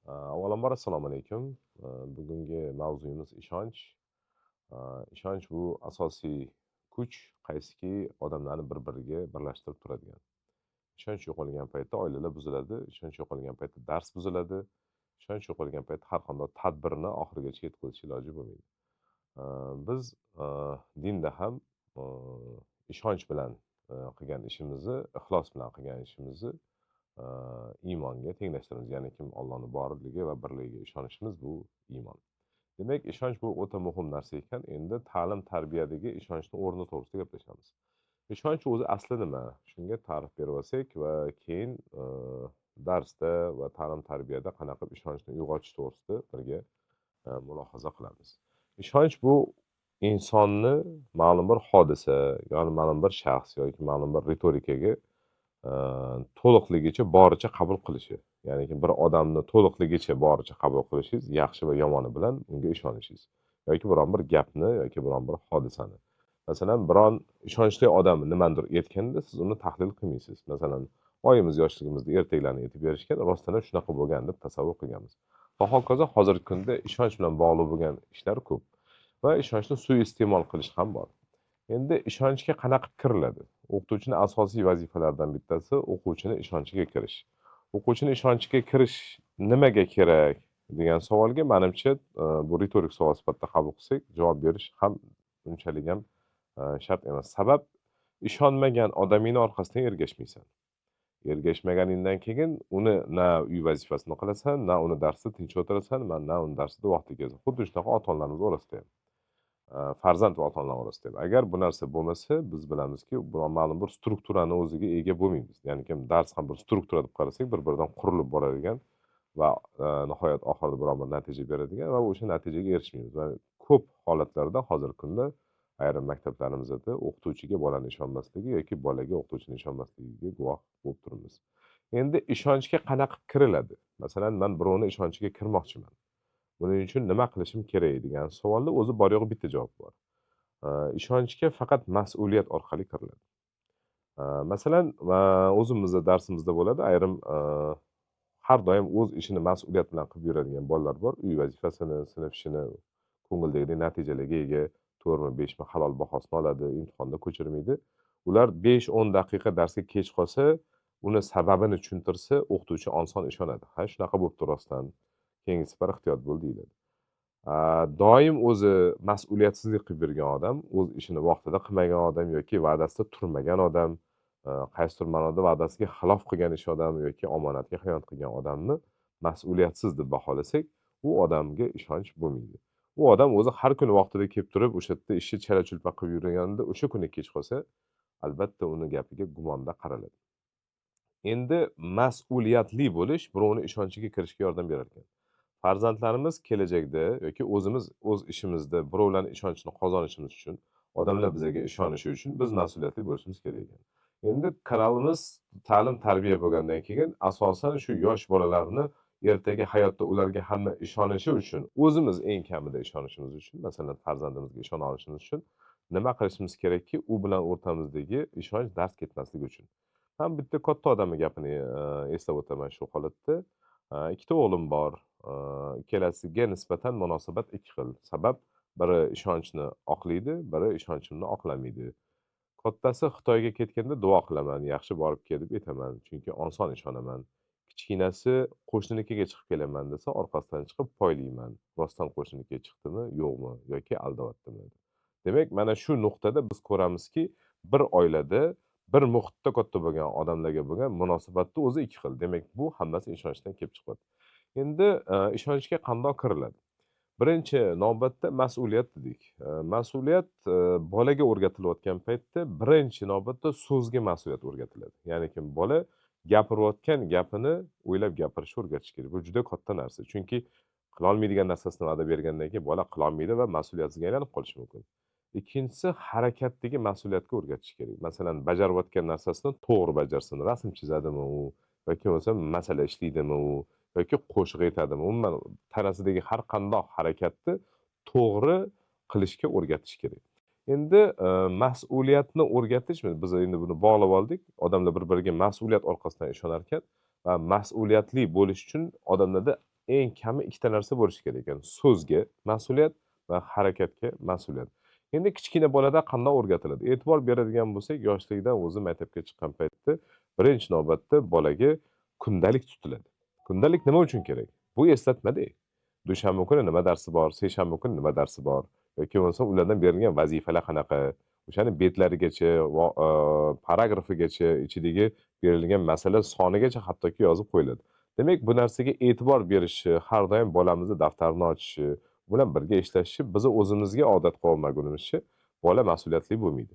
Avvalambor assalomu alaykum. Bugungi mavzuyimiz ishonch. Ishonch bu asosiy kuch, qaysiki odamlarni bir-biriga birlashtirib turadigan. Ishonch yo'qolgan paytda oilalar buziladi, ishonch yo'qolgan paytda dars buziladi, ishonch yo'qolgan paytda har qanday tadbirni oxirigacha yetkazish iloji bo'lmaydi. Biz dinda ham ishonch bilan qilgan ishimizni, ixlos bilan qilgan ishimizni iymonga tenglashtiramiz. Ya'ni kim Allohning borligi va birligiga ishonishimiz bu iymon. Demak, ishonch bu o'ta muhim narsa ekan. Endi ta'lim tarbiyadagi ishonchning o'rni to'g'risida gaplashamiz. Ishonch o'zi asli nima? Shunga ta'rif berib olsak va keyin darsda va ta'lim tarbiyada qanaqa qilib ishonchni uyg'otish to'g'risida birga mulohaza qilamiz. Ishonch bu insonni ma'lum bir hodisa, ya'ni ma'lum bir shaxs yoki ma'lum bir ritorikaga to'liqligicha boricha qabul qilishi. Ya'ni bir odamni to'liqligicha boricha qabul qilishingiz, yaxshi va yomoni bilan unga ishonishingiz yoki biron bir gapni yoki biron bir hodisani. Masalan, biron ishonchli odam nimanidir aytganda siz uni tahlil qilmaysiz. Masalan, oyimiz yoshligimizda ertaklarni aytib berishgan, rostdan ham shunaqa bo'lgan deb tasavvur qilganmiz. Va hokazo hozirgi kunda ishonch bilan bog'liq bo'lgan ishlar ko'p va ishonchni suiiste'mol qilish ham bor. Endi ishonchga qanaqa kiriladi? O'qituvchining asosiy vazifalaridan bittasi o'quvchini ishonchiga kirish. O'quvchini ishonchiga kirish nimaga kerak degan savolga menimcha bu ritorik savol sifatida qabul qilsak, javob berish ham unchalik ham shart emas. Sabab ishonmagan odamingni orqasidan ergashmaysan. Ergashmaganingdan keyin uni na uy vazifasini qilasan, na uni darsda tinch o'tirasan, na uni darsida vaqtida kelasan. Xuddi shunaqa ota-onalarimiz orasida ham. Farzand va ota-onalar orasida ham. Agar bu narsa bo'lmasa, biz bilamizki, bu ma'lum bir strukturani o'ziga ega bo'lmaymiz. Ya'ni kim dars ham bir struktura deb qarasak, bir-biridan qurilib boradigan va nihoyat oxirida biron bir natija beradigan va o'sha natijaga erishmaymiz. Va ko'p holatlarda hozirgi kunda ayrim maktablarimizda o'qituvchiga bolani ishonmasligi yoki bolaga o'qituvchini ishonmasligiga guvoh bo'lib turibmiz. Endi ishonchga qanaqa kiriladi? Masalan, men birovni ishonchiga kirmoqchiman. Buning uchun nima qilishim kerak degan savolda o'zi bor yo'g'i bitta javob bor. Ishonchga faqat mas'uliyat orqali kiriladi. Masalan, o'zimizda darsimizda bo'ladi, ayrim har doim o'z ishini mas'uliyat bilan qilib yuradigan bolalar bor. Uy vazifasini, sinf ishini ko'ngildagidek natijalarga ega, 4mi 5mi halol bahosini oladi, imtihonda ko'chirmaydi. Ular 5-10 daqiqa darsga kech qolsa, uni sababini tushuntirsa, o'qituvchi oson ishonadi. Ha, shunaqa bo'pti rostdan. Keyingi safar ehtiyot bo'l deyiladi. Doim o'zi mas'uliyatsizlik qilib yurgan odam, o'z ishini vaqtida qilmagan odam yoki va'dasida turmagan odam, qaysidir ma'noda va'dasiga xilof qilgan ish odam yoki omonatga xiyonat qilgan odamni mas'uliyatsiz deb baholasak, u odamga ishonch bo'lmaydi. U odam o'zi har kuni vaqtida kelib turib, o'sha yerda ishni chala-chulpa qilib yurganda, o'sha kuni kech qolsa, albatta uni gapiga gumonda qaraladi. Endi mas'uliyatli bo'lish birovni ishonchiga kirishga yordam berar ekan. Farzandlarimiz kelajakda yoki o'zimiz o'z ishimizda birovlarning ishonchini qozonishimiz uchun, odamlar bizga ishonishi uchun biz mas'uliyatli bo'lishimiz kerak ekan. Endi kanalimiz ta'lim tarbiya bo'lgandan keyin asosan shu yosh bolalarni ertaga hayotda ularga hamma ishonishi uchun, o'zimiz eng kamida ishonishimiz uchun, masalan, farzandimizga ishona olishimiz uchun nima qilishimiz kerakki, u bilan o'rtamizdagi ishonch dars ketmasligi uchun. Men bitta katta odamning gapini eslab o'taman shu holatda. Ikkita o'g'lim bor. Ikkalasiga nisbatan munosabat ikki xil. Sabab biri ishonchni oqlaydi, biri ishonchimni oqlamaydi. Kattasi Xitoyga ketganda duo qilaman, yaxshi borib kel deb aytaman, chunki oson ishonaman. Kichkinasi qo'shninikiga chiqib kelaman desa, orqasidan chiqib poylayman. Rostdan qo'shninikiga chiqdimi, yo'qmi yoki aldayaptimi? Demak, mana shu nuqtada biz ko'ramizki, bir oilada, bir muhitda katta bo'lgan odamlarga bo'lgan munosabatni o'zi ikki xil. Demak, bu hammasi ishonchdan kelib chiqadi. Endi ishonchga qandoq kiriladi? Birinchi navbatda mas'uliyat dedik. Mas'uliyat bolaga o'rgatilayotgan paytda birinchi navbatda so'zga mas'uliyat o'rgatiladi. Ya'ni kim bola gapirayotgan gapini o'ylab gapirishni o'rgatish kerak. Bu juda katta narsa. Chunki qilolmaydigan narsasini va'da bergandan keyin bola qilolmaydi va mas'uliyatsizga aylanib qolishi mumkin. Ikkinchisi harakatdagi mas'uliyatga o'rgatish kerak. Masalan, bajarayotgan narsasini to'g'ri bajarsin. Rasm chizadimi u yoki bo'lmasa masala ishlaydimi u yoki qo'shiq aytadimi? Umuman tanasidagi har qanday harakatni to'g'ri qilishga o'rgatish kerak. Endi mas'uliyatni o'rgatish, biz endi buni bog'lab oldik. Odamlar bir-biriga mas'uliyat orqasidan ishonar ekan va mas'uliyatli bo'lish uchun odamlarda eng kami ikkita narsa bo'lishi kerak ekan. So'zga mas'uliyat va harakatga mas'uliyat. Endi kichkina bolada qanday o'rgatiladi? E'tibor beradigan bo'lsak, yoshligidan o'zi maktabga chiqqan paytda birinchi navbatda bolaga kundalik tutiladi. Kundalik nima uchun kerak? Bu eslatma-da. Dushanba kuni nima darsi bor, seshanba kuni nima darsi bor yoki bo'lmasa ulardan berilgan vazifalar qanaqa, o'shani betlarigacha, paragrafigacha, ichidagi berilgan masala sonigacha hattoki yozib qo'yiladi. Demak, bu narsaga e'tibor berishi, har doim bolamizni daftarini ochishi, bilan birga ishlashi bizni o'zimizga odat qilib olmagunimizcha bola mas'uliyatli bo'lmaydi.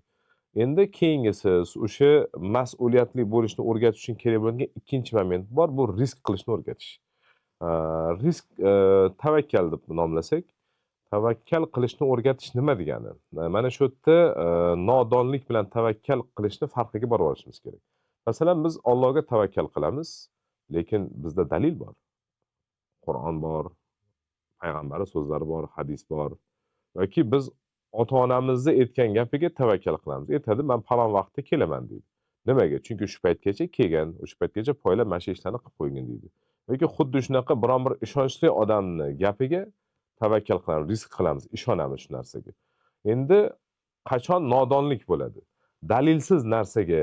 Endi keyingisi o'sha mas'uliyatli bo'lishni o'rgatish uchun kerak bo'lgan ikkinchi moment bor, bu risk qilishni o'rgatish. Risk tavakkal deb nomlasak, tavakkal qilishni o'rgatish nima degani? Mana shu yerda nodonlik bilan tavakkal qilishni farqiga borib olishimiz kerak. Masalan, biz Allohga tavakkal qilamiz, lekin bizda dalil bor. Qur'on bor, payg'ambari so'zlari bor, hadis bor. Yoki biz ota-onamizni aytgan gapiga tavakkal qilamiz. Aytadi, men falon vaqtda kelaman deydi. Nimaga? Chunki shu paytgacha kelgan, o'sha paytgacha poylab mana shu ishlarni qilib qo'ygan deydi. Yoki xuddi shunaqa biron bir ishonchli odamni gapiga tavakkal qilamiz, risk qilamiz, ishonamiz shu narsaga. Endi qachon nodonlik bo'ladi? Dalilsiz narsaga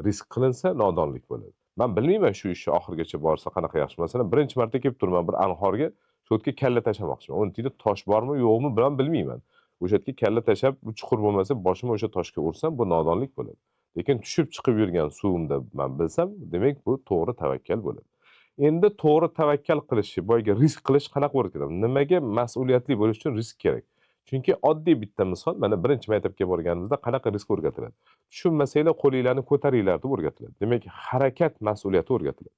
risk qilinsa nodonlik bo'ladi. Men bilmayman shu ishni oxirigacha borsa qanaqa yaxshi. Masalan, birinchi marta kelib turman bir anhorga, shu yerga kalla tashlamoqchiman. Uni tagida tosh bormi, yo'qmi bilan bilmayman. O'sha yerga kalla tashlab, bu chuqur bo'lmasa, boshimni o'sha toshga ursam, bu nodonlik bo'ladi. Lekin tushib chiqib yurgan suvimda men bilsam, demak bu to'g'ri tavakkal bo'ladi. Endi to'g'ri tavakkal qilishi, boyagi risk qilish qanaqa o'rgatiladi? Nimaga mas'uliyatli bo'lish uchun risk kerak? Chunki oddiy bitta misol, mana birinchi maktabga borganimizda qanaqa risk o'rgatiladi? Tushunmasanglar qo'linglarni ko'taringlar deb o'rgatiladi. Demak, harakat mas'uliyati o'rgatiladi.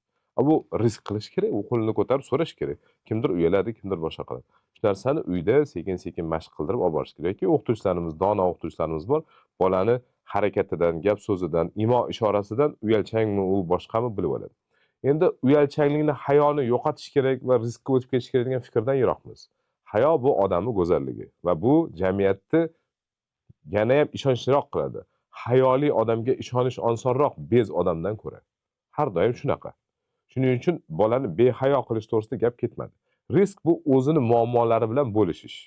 Bu risk qilish kerak, u qo'lini ko'tarib so'rash kerak. Kimdir uyaladi, kimdir boshqa qiladi. Shu narsani uyda sekin-sekin mashq qildirib olib borish kerak. Yoki o'qituvchilarimiz, dono o'qituvchilarimiz bor, bolani harakatidan, gap so'zidan, imo ishorasidan uyalchangmi u boshqami bilib oladi. Endi uyalchanglikni, hayoni yo'qotish kerak va riskka o'tib ketish kerak degan fikrdan yiroqmiz. Hayo bu odamning go'zalligi va bu jamiyatni yana ham ishonchliroq qiladi. Hayoli odamga ishonish osonroq bez odamdan ko'ra. Har doim shunaqa. Shuning uchun bolani behayo qilish to'g'risida gap ketmadi. Risk bu o'zini muammolari bilan bo'lishish,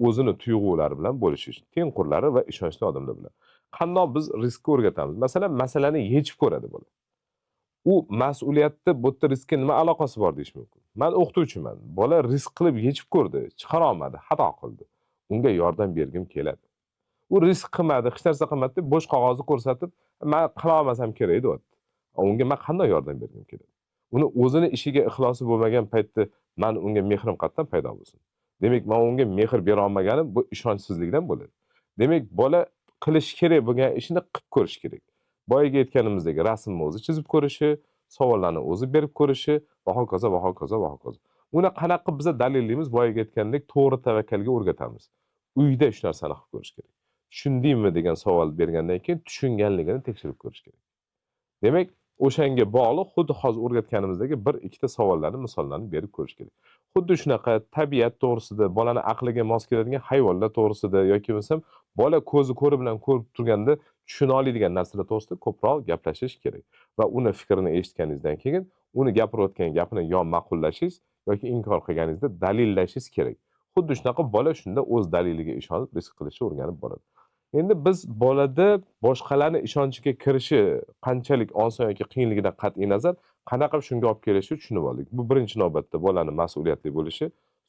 o'zini tuyg'ulari bilan bo'lishish, tengqurlari va ishonchli odamlar bilan. Qandoq biz riskni o'rgatamiz? Masalan, masalani yechib ko'radi bola. U mas'uliyatni bu yerda riskka nima aloqasi bor deyish mumkin. Men o'qituvchiman. Bola risk qilib yechib ko'rdi, chiqara olmadi, xato qildi. Unga yordam bergim keladi. U risk qilmadi, hech narsa qilmadi deb bo'sh qog'ozni ko'rsatib, men qila olmasam kerak deyapti. Unga men qanday yordam bergim keladi? Uni o'zini ishiga ixlosi bo'lmagan paytda men unga mehrim qayerdan paydo bo'lsin? Demak, men unga mehr bera olmaganim bu ishonchsizlikdan bo'ladi. Demak, bola qilish kerak bo'lgan ishini qilib ko'rish kerak. Boyagi aytganimizdek, rasmni o'zi chizib ko'rishi, savollarni o'zi berib ko'rishi va hokazo va hokazo va hokazo. Uni qanaqa qilib biza dalillaymiz? Boyagi aytgandek, to'g'ri tavakkalga o'rgatamiz. Uyda shu narsani qilib ko'rish kerak. Tushundingmi degan savol bergandan keyin tushunganligini tekshirib ko'rish kerak. Demak, o'shanga bog'liq xuddi hozir o'rgatganimizdagi bir ikkita savollarni, misollarni berib ko'rish kerak. Xuddi shunaqa tabiat to'g'risida, bolani aqliga mos keladigan hayvonlar to'g'risida yoki bo'lmasam bola ko'zi ko'ri bilan ko'rib turganda tushuna oladigan narsalar to'g'risida ko'proq gaplashish kerak. Va uni fikrini eshitganingizdan keyin uni gapirayotgan gapini yo ma'qullashingiz yoki inkor qilganingizda dalillashingiz kerak. Xuddi shunaqa bola shunda o'z daliliga ishonib risk qilishni o'rganib boradi. Endi biz bolada boshqalarni ishonchiga kirishi qanchalik oson yoki qiyinligidan qat'iy nazar qanaqa qilib shunga olib kelishni tushunib oldik. Bu birinchi navbatda bolani mas'uliyatli bo'lishi,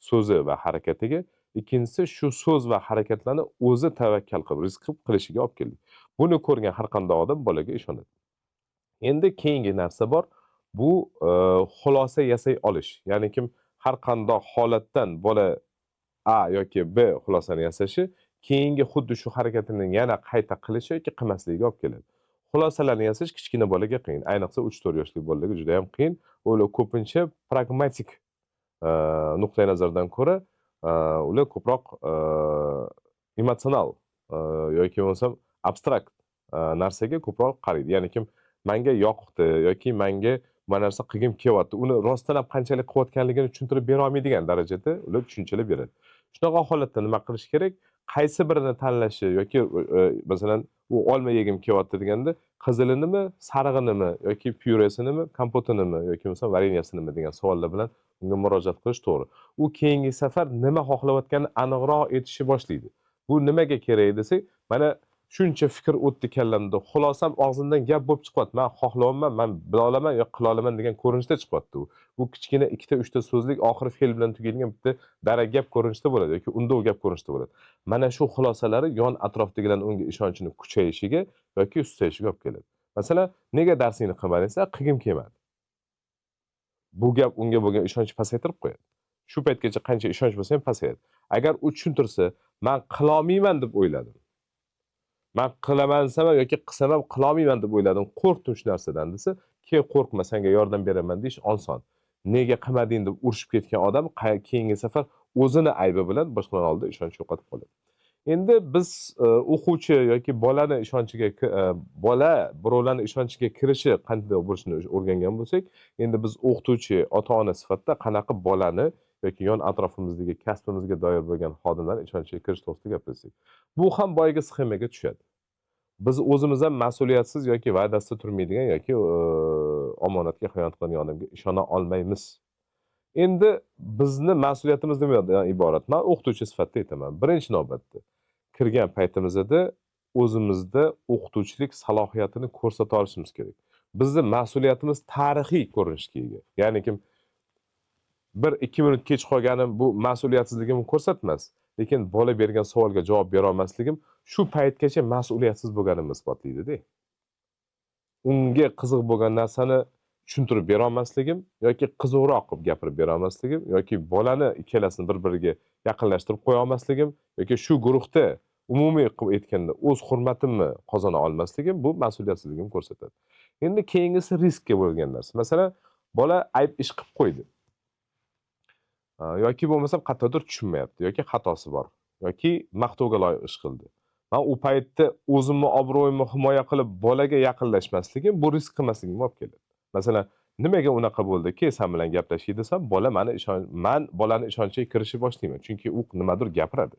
so'zi va harakatiga, ikkinchisi shu so'z va harakatlarni o'zi tavakkal qilib, risk qilib qilishiga olib keldik. Buni ko'rgan har qanday odam bolaga ishonadi. Endi keyingi narsa bor, bu xulosa yasay olish. Ya'ni kim har qanday holatdan bola A yoki B xulosani yasashi keyingi xuddi shu harakatini yana qayta qilishi yoki qilmasligiga olib keladi. Xulosalarni yasash kichkina bolaga qiyin, ayniqsa 3-4 yoshli bolalarga juda ham qiyin. Ular ko'pincha pragmatik nuqtai nazardan ko'ra, ular ko'proq emotsional yoki bo'lmasam abstrakt narsaga ko'proq qaraydi. Ya'ni kim menga yoqdi yoki menga bu narsa qilgim kelyapti, uni rostdan ham qanchalik qilayotganligini tushuntirib bera olmaydigan darajada ular tushunchalar beradi. Shunaqa holatda nima qilish kerak? Qaysi birini tanlashi yoki masalan u olma yegim kelyapti deganda qizilinimi, sarig'inimi yoki pyuresinimi, kompotinimi yoki bo'lmasam varenyasinimi degan savollar bilan Unga murojaat qilish to'g'ri. U keyingi safar nima xohlayotganini aniqroq aytishni boshlaydi. Bu nimaga kerak desak, mana shuncha fikr o'tdi kallamda, xulosam og'zimdan gap bo'lib chiqyapti. Men xohlayapman, men bila olaman yo qila olaman degan ko'rinishda chiqyapti u. Bu kichkina ikkita uchta so'zlik oxiri fe'l bilan tugaydigan bitta darak gap ko'rinishda bo'ladi yoki undov gap ko'rinishda bo'ladi. Mana shu xulosalari yon atrofdagilarning unga ishonchini kuchayishiga yoki susayishiga olib keladi. Masalan, nega darsingni qilmading desa, qilgim kelmadi. Bu gap unga bo'lgan ishonchni pasaytirib qo'yadi. Shu paytgacha qancha ishonch bo'lsa ham pasayadi. Agar u tushuntirsa, men qilolmayman deb o'yladim. Men qilaman desam ham yoki qilsam ham qilolmayman deb o'yladim, qo'rqdim shu narsadan desa, keyin qo'rqma, senga yordam beraman deyish oson. Nega qilmading deb urushib ketgan odam keyingi safar o'zini aybi bilan boshqalar oldida ishonch yo'qotib qoladi. Endi biz o'quvchi yoki bolani ishonchiga bola birovlarning ishonchiga kirishi qanday bo'lishini o'rgangan bo'lsak, endi biz o'qituvchi, ota-ona sifatida qanaqa bolani yoki yon atrofimizdagi kasbimizga doir bo'lgan xodimlarning ishonchiga kirish to'g'risida gaplashsak. Bu ham boyagi sxemaga tushadi. Biz o'zimiz ham mas'uliyatsiz yoki va'dasida turmaydigan yoki omonatga xiyonat qiladigan odamga ishona olmaymiz. Endi bizni mas'uliyatimiz nimadan iborat? Men o'qituvchi sifatida aytaman. Birinchi navbatda kirgan paytimizda o'zimizda o'qituvchilik salohiyatini ko'rsata olishimiz kerak. Bizni mas'uliyatimiz tarixiy ko'rinishga ega. Ya'ni kim 1-2 minut kech qolganim bu mas'uliyatsizligimni ko'rsatmas, lekin bola bergan savolga javob bera olmasligim shu paytgacha mas'uliyatsiz bo'lganimni isbotlaydi-da. Unga qiziq bo'lgan narsani tushuntirib bera olmasligim yoki qiziqroq qilib gapirib bera olmasligim yoki bolani ikkalasini bir-biriga yaqinlashtirib qo'ya olmasligim yoki shu guruhda umumiy qilib aytganda o'z hurmatimni qozona olmasligim bu mas'uliyatsizligimni ko'rsatadi. Endi keyingisi riskka bo'lgan narsa. Masalan, bola ayb ish qilib qo'ydi. Yoki bo'lmasam qayerdadir tushunmayapti yoki xatosi bor yoki maqtovga loyiq ish qildi. Men u paytda o'zimni obro'yimni himoya qilib bolaga yaqinlashmasligim bu risk qilmasligimga olib keladi. Masalan, nimaga unaqa bo'ldi? Kel, sen bilan gaplashay desam, bola meni men bolani ishonchiga kirishni boshlayman. Chunki u nimadir gapiradi.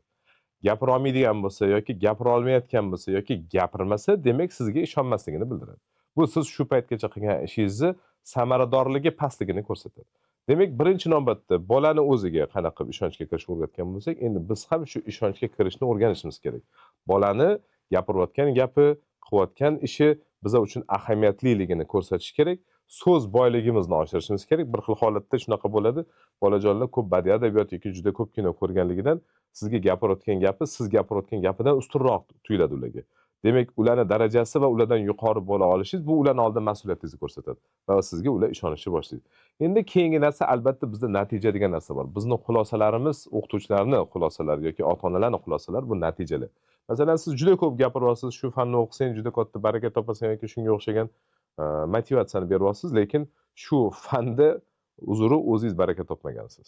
Gapira olmaydigan bo'lsa yoki gapira olmayotgan bo'lsa yoki gapirmasa, demak sizga ishonmasligini bildiradi. Bu siz shu paytgacha qilgan ishingizni samaradorligi pastligini ko'rsatadi. Demak, birinchi navbatda bolani o'ziga qanaqa qilib ishonchga kirishni o'rgatgan bo'lsak, endi biz ham shu ishonchga kirishni o'rganishimiz kerak. Bolani gapirayotgan gapi, qilayotgan ishi biza uchun ahamiyatliligini ko'rsatish kerak. So'z boyligimizni oshirishimiz kerak. Bir xil holatda shunaqa bo'ladi. Bolajonlar ko'p badiiy adabiyot yoki juda ko'p kino ko'rganligidan sizga gapirayotgan gapi siz gapirayotgan gapidan ustunroq tuyuladi ularga. Demak, ularning darajasi va ulardan yuqori bo'la olishingiz bu ularning oldida mas'uliyatingizni ko'rsatadi va sizga ular ishonishni boshlaydi. Endi keyingi narsa albatta bizda natija degan narsa bor. Bizning xulosalarimiz, o'qituvchilarning xulosalari yoki ota-onalarning xulosalari bu natijalar. Masalan, siz juda ko'p gapiryapsiz, shu fanni o'qisang juda katta baraka topasan yoki shunga o'xshagan motivatsiyani beryapsiz, lekin shu fanda uzri o'zingiz baraka topmagansiz.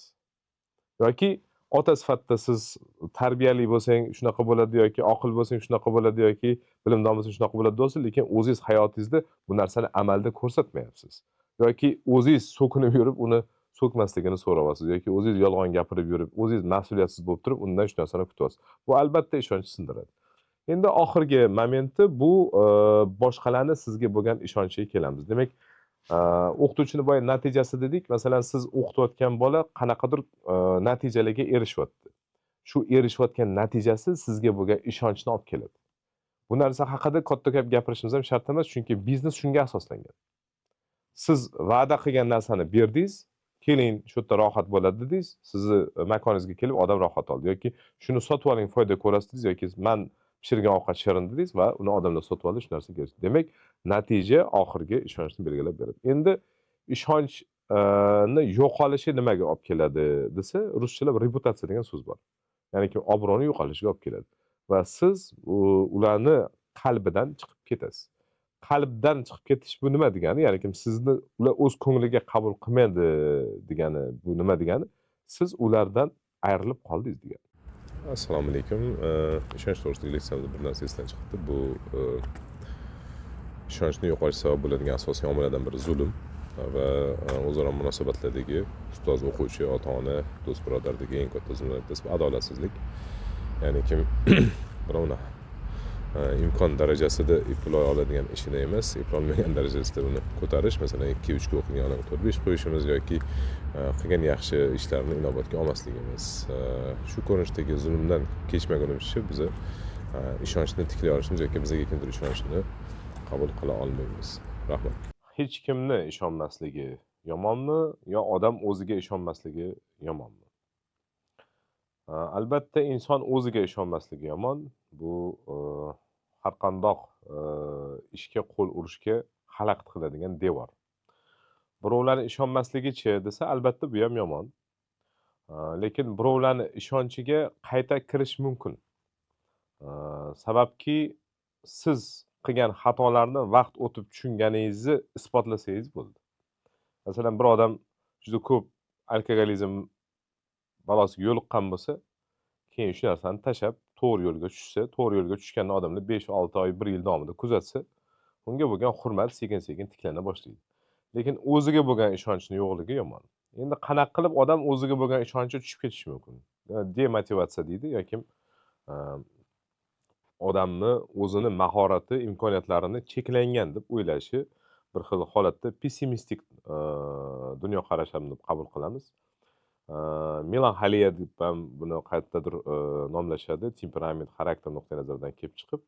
Yoki ota sifatida siz tarbiyali bo'lsang shunaqa bo'ladi yoki oqil bo'lsang shunaqa bo'ladi yoki bilimdon bo'lsang shunaqa bo'ladi deyapsiz, lekin o'zingiz hayotingizda bu narsani amalda ko'rsatmayapsiz. Yoki o'zingiz so'kinib yurib uni so'kmasligini so'rayapsiz yoki o'zingiz yolg'on gapirib yurib, o'zingiz mas'uliyatsiz bo'lib turib undan shu narsani kutyapsiz. Bu albatta ishonchni sindiradi. Endi oxirgi momenti bu boshqalarni sizga bo'lgan ishonchiga kelamiz. Demak, o'qituvchini boya natijasi dedik. Masalan, siz o'qitayotgan bola qanaqadir natijalarga erishyapti. Shu erishayotgan natijasi sizga bo'lgan ishonchni olib keladi. Bu narsa haqida katta gap gapirishimiz ham shart emas, chunki biznes shunga asoslangan. Siz va'da qilgan narsani berdingiz, keling shu yerda rohat bo'ladi dedingiz, sizni makoningizga kelib odam rohat oldi yoki shuni sotib oling foyda ko'rasiz dedingiz yoki man pishirgan ovqat shirin dedingiz va uni odamlar sotib oldi, shu narsaga erishdi. Demak, natija oxirgi ishonchni belgilab beradi. Endi ishonchni yo'qolishi nimaga olib keladi desa, ruschalab reputatsiya degan so'z bor. Ya'ni ki obro'ni yo'qolishiga olib keladi va siz ularni qalbidan chiqib ketasiz. Qalbdan chiqib ketish bu nima degani? Ya'ni kim sizni ular o'z ko'ngliga qabul qilmaydi degani bu nima degani? Siz ulardan ayrilib qoldingiz degani. Assalomu alaykum. Ishonch to'g'risidagi leksiyamizda bir narsa esdan chiqdi. Bu ishonchni yo'qotish sabab bo'ladigan asosiy omillardan biri zulm va o'zaro munosabatlardagi ustoz, o'quvchi, ota-ona, do'st birodardagi eng katta zulmlardan bittasi bu adolatsizlik. Ya'ni kim birovni Imkon darajasida eplay oladigan ishini emas, eplolmagan darajasida uni ko'tarish, masalan, 2-3 ga o'qigan odamga 4-5 qo'yishimiz yoki qilgan yaxshi ishlarni inobatga olmasligimiz. Shu ko'rinishdagi zulmdan kechmagunimizcha biz ishonchni tiklay olishimiz yoki bizga kimdir ishonishini qabul qila olmaymiz. Rahmat. Hech kimni ishonmasligi yomonmi yo odam o'ziga ishonmasligi yomonmi? Albatta, inson o'ziga ishonmasligi yomon. Bu har qandoq ishga qo'l urishga xalaqit qiladigan devor. Birovlarni ishonmasligichi desa, albatta bu ham yomon. Lekin birovlarni ishonchiga qayta kirish mumkin. Sababki siz qilgan xatolarni vaqt o'tib tushunganingizni isbotlasangiz bo'ldi. Masalan, bir odam juda ko'p alkogolizm balosiga yo'liqqan bo'lsa, keyin shu narsani tashlab to'g'ri yo'lga tushsa, to'g'ri yo'lga tushgan odamni 5-6 oy, 1 yil davomida kuzatsa, unga bo'lgan hurmat sekin-sekin tiklana boshlaydi. Lekin o'ziga bo'lgan ishonchni yo'qligi yomon. Endi qanaqa qilib odam o'ziga bo'lgan ishonchi tushib ketishi mumkin? Demotivatsiya deydi yoki odamni o'zini mahorati, imkoniyatlarini cheklangan deb o'ylashi bir xil holatda pessimistik dunyoqarash ham deb qabul qilamiz. Melanxoliya deb ham buni qayerdadir nomlashadi, temperament, xarakter nuqtai nazaridan kelib chiqib,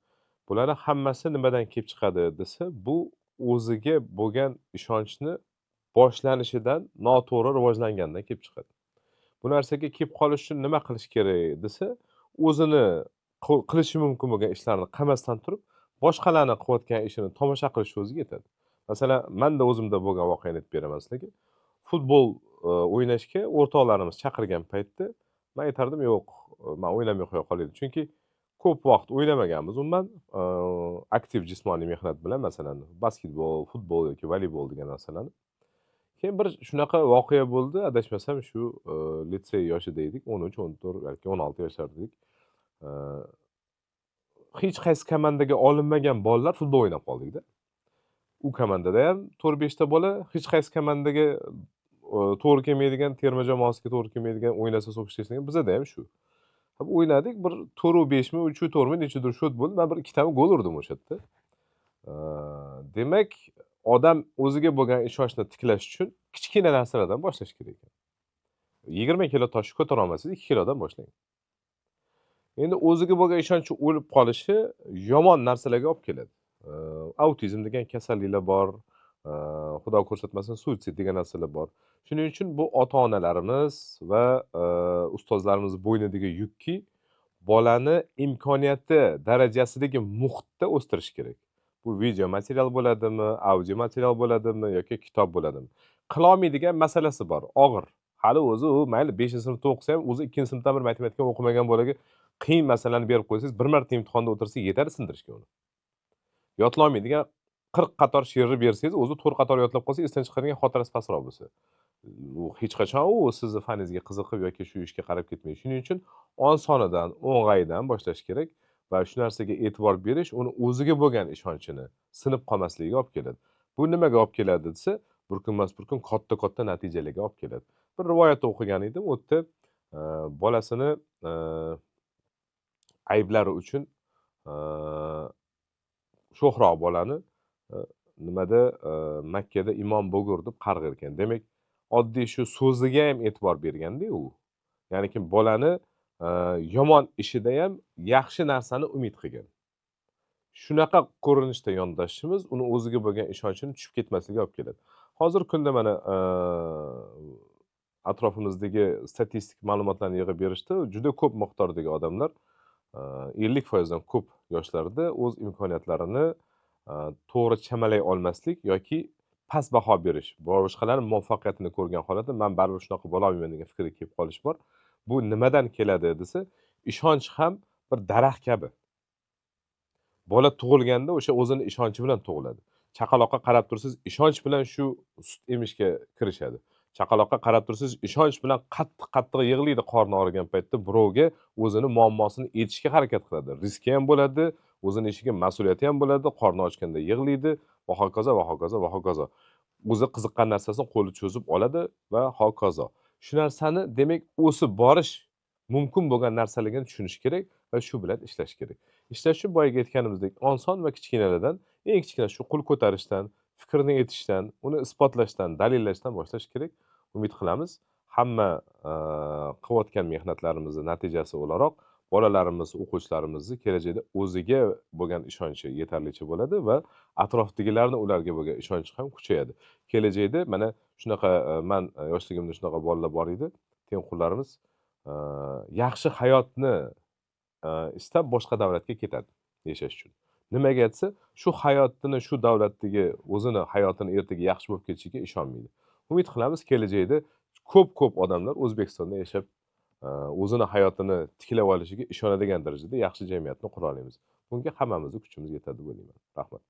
bularni hammasi nimadan kelib chiqadi desa, bu o'ziga bo'lgan ishonchni boshlanishidan noto'g'ri rivojlangandan kelib chiqadi. Bu narsaga kelib qolish uchun nima qilish kerak desa, o'zini qilishi mumkin bo'lgan ishlarni qilmasdan turib, boshqalarni qilayotgan ishini tomosha qilish o'ziga yetadi. Masalan, menda o'zimda bo'lgan voqeani aytib beraman sizlarga. Futbol o'ynashga o'rtoqlarimiz chaqirgan paytda men aytardim, yo'q, men o'ynamay qo'ya qolaylik. Chunki ko'p vaqt o'ynamaganmiz umuman aktiv jismoniy mehnat bilan, masalan, basketbol, futbol yoki voleybol degan narsalarni. Keyin bir shunaqa voqea bo'ldi, adashmasam shu litsey yoshida edik, 13, 14 balki 16 yoshlarda edik. Hech qaysi komandaga olinmagan bolalar futbol o'ynab qoldikda. U komandada ham 4-5 ta bola, hech qaysi komandaga to'g'ri kelmaydigan, terma jamoasiga to'g'ri kelmaydigan, o'ynasa so'kishlaydigan, bizada ham shu. O'ynadik, bir 4-5 mi, 3-4 mi, nechadir shot bo'ldi. Men bir ikkitami gol urdim o'sha yerda. Demak, odam o'ziga bo'lgan ishonchni tiklash uchun kichkina narsalardan boshlash kerak ekan. 20 kilo toshni ko'tara olmasangiz, 2 kilodan boshlang. Endi o'ziga bo'lgan ishonchi o'lib qolishi yomon narsalarga olib keladi. Autizm degan kasalliklar bor, Xudo ko'rsatmasin, suitsid degan narsalar bor. Shuning uchun bu ota-onalarimiz va ustozlarimiz bo'ynidagi yukki bolani imkoniyati darajasidagi muhitda o'stirish kerak. Bu video material bo'ladimi, audio material bo'ladimi yoki kitob bo'ladimi? Qilolmaydigan masalasi bor, og'ir. Hali o'zi u mayli 5-sinfda o'qisa ham, o'zi 2-sinfdan bir matematika o'qimagan bolaga qiyin masalani berib qo'ysangiz, bir marta imtihonda o'tirsa yetadi sindirishga uni. Yodlolmaydigan 40 qator she'rni bersangiz, o'zi 4 qator yodlab qolsa, esdan chiqadigan xotirasi pastroq bo'lsa. U hech qachon u sizni faningizga qiziqib yoki shu ishga qarab ketmaydi. Shuning uchun osonidan, o'ng'ayidan boshlash kerak va shu narsaga e'tibor berish uni o'ziga bo'lgan ishonchini sinib qolmasligiga olib keladi. Bu nimaga olib keladi desa, bir kun emas, bir kun katta-katta natijalarga olib keladi. Bir rivoyatda o'qigan edim, u yerda bolasini ayblari uchun sho'xroq bolani nimada Makkada imom bo'gur deb qarg'ar ekan. Demak, oddiy shu so'ziga ham e'tibor berganda u. Ya'niki bolani yomon ishida ham yaxshi narsani umid qilgan. Shunaqa ko'rinishda yondashishimiz uni o'ziga bo'lgan ishonchini tushib ketmasligiga olib keladi. Hozir kunda mana atrofimizdagi statistik ma'lumotlarni yig'ib berishdi. Juda ko'p miqdordagi odamlar 50% dan ko'p yoshlarda o'z imkoniyatlarini to'g'ri chamalay olmaslik yoki past baho berish, boshqalarning muvaffaqiyatini ko'rgan holatda men baribir shunaqa bo'la olmayman degan fikrga kelib qolish bor. Bu nimadan keladi desa, ishonch ham bir daraxt kabi. Bola tug'ilganda o'sha o'zini ishonchi bilan tug'iladi. Chaqaloqqa qarab tursangiz, ishonch bilan shu sut emishga kirishadi. Chaqaloqqa qarab tursangiz, ishonch bilan qattiq-qattiq yig'laydi qorni og'rigan paytda, birovga o'zini muammosini aytishga harakat qiladi. Riski ham bo'ladi, o'zini ishiga mas'uliyati ham bo'ladi, qorni ochganda yig'laydi va hokazo va hokazo va hokazo. O'zi qiziqqan narsasini qo'li cho'zib oladi va hokazo. Shu narsani demak o'sib borish mumkin bo'lgan narsaligini tushunish kerak va shu bilan ishlash kerak. Ishlash uchun boyagi aytganimizdek oson va kichkinalardan, eng kichkina shu qo'l ko'tarishdan, fikrini aytishdan, uni isbotlashdan, dalillashdan boshlash kerak. Umid qilamiz, hamma qilayotgan mehnatlarimizni natijasi o'laroq bolalarimiz, o'quvchilarimizni kelajakda o'ziga bo'lgan ishonchi yetarlicha bo'ladi va atrofdagilarni ularga bo'lgan ishonchi ham kuchayadi. Kelajakda mana shunaqa man yoshligimda shunaqa bolalar bor edi, tengqurlarimiz yaxshi hayotni istab boshqa davlatga ketadi yashash uchun. Nimaga aytsa, shu hayotini, shu davlatdagi o'zini hayotini ertaga yaxshi bo'lib ketishiga ishonmaydi. Umid qilamiz, kelajakda ko'p-ko'p odamlar O'zbekistonda yashab, o'zini hayotini tiklab olishiga ishonadigan darajada yaxshi jamiyatni qura olamiz. Bunga hammamizni kuchimiz yetadi deb o'ylayman. Rahmat.